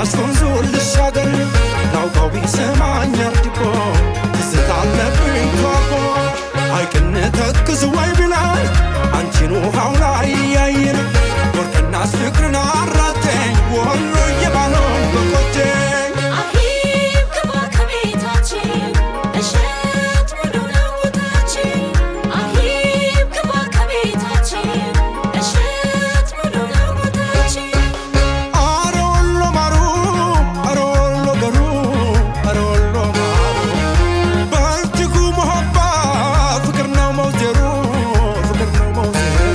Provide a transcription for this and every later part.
በድዋሽ ወንዙ ልሻገር ላውጋው ቢሰማኝ አርድቦ ትዝታ አለብኝ ካቦ ሐይቅን ተክዝ ወይ ብላል አንቺን ውሃው ላይ ያየን ወርቅናስ ፍቅርን አራጨኝ ወሎ የባለውን በቆጨኝ አሂብ ግባ ከቤታችን እሸት ሙሉ ነው ቦታችን አሂብ ግባ ከቤታችን እሸት ሙሉ ነው ቦታችን። አረ ወሎ ማሩ፣ አረ ወሎ ገሩ፣ አረ ወሎ ማሩ በእጅጉ መሆባ ፍቅር ነው መውዜሩ፣ ፍቅር ነው መውዜሩ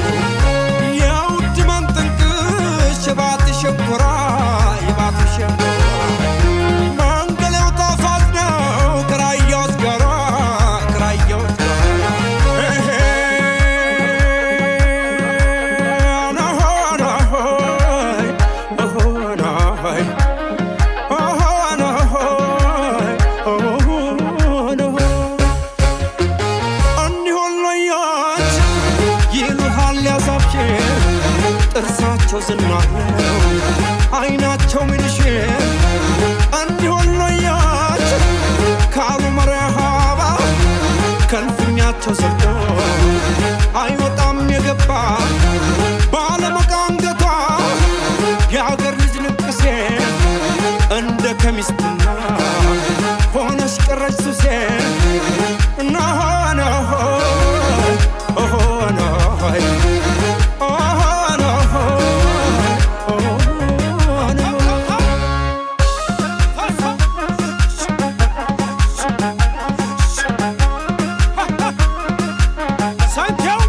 የውድ መንጥንቅሽ የባት ሸንኮራ፣ የባት ሸንኮራ መንገሌው ጣፋጭ ነው ከራያዎች ጋራ፣ ከራያዎች ጋራ እሄ ናሆናሆይ ኦሆናሆይ ኦሆናሆይ ኦሆናሆይ እኒህ ወሎዮች ይሉሃል ያዛብሽር ጥርሳቸው ዝናር ነው አይናቸው ምንሽር እኒህ ወሎዮች ካሉ መርሃባ ከልፍኛቸው ሰርቶ አይወጣም የገባ ባለመቃንገቷ የአገር ልጅ ንቅሴ እንደ ከሚስትና ሆነሽ ቀረች ሱሴ ናሆናሆይ ኦሆናሆይ ኦሆናሆይ ኦሆናሆይ። ሳንቲያው።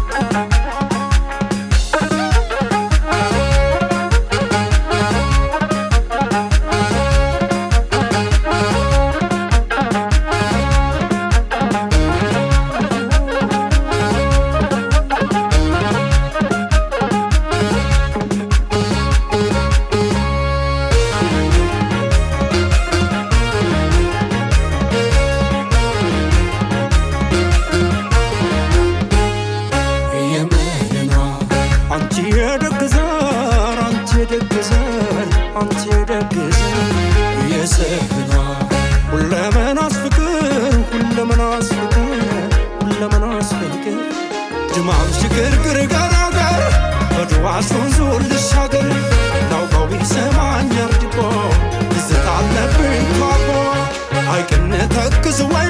የመድኗ አንቺ የደግ ዘር፣ አንቺ የደግ ዘር፣ አንቺ የደግ ዘር የሰህኗ ሁለመናስ ፍቅር፣ ሁለመናስ ፍቅር፣ ሁለመናስ ፍቅር ድማም ሽግርግር ገራገር በድዋሽ ወንዙ ልሻገር ላውጋው ቢሰማኝ አርድቦ ትዝታ አለብኝ ካቦ ሐይቅን ተክዝ ወይ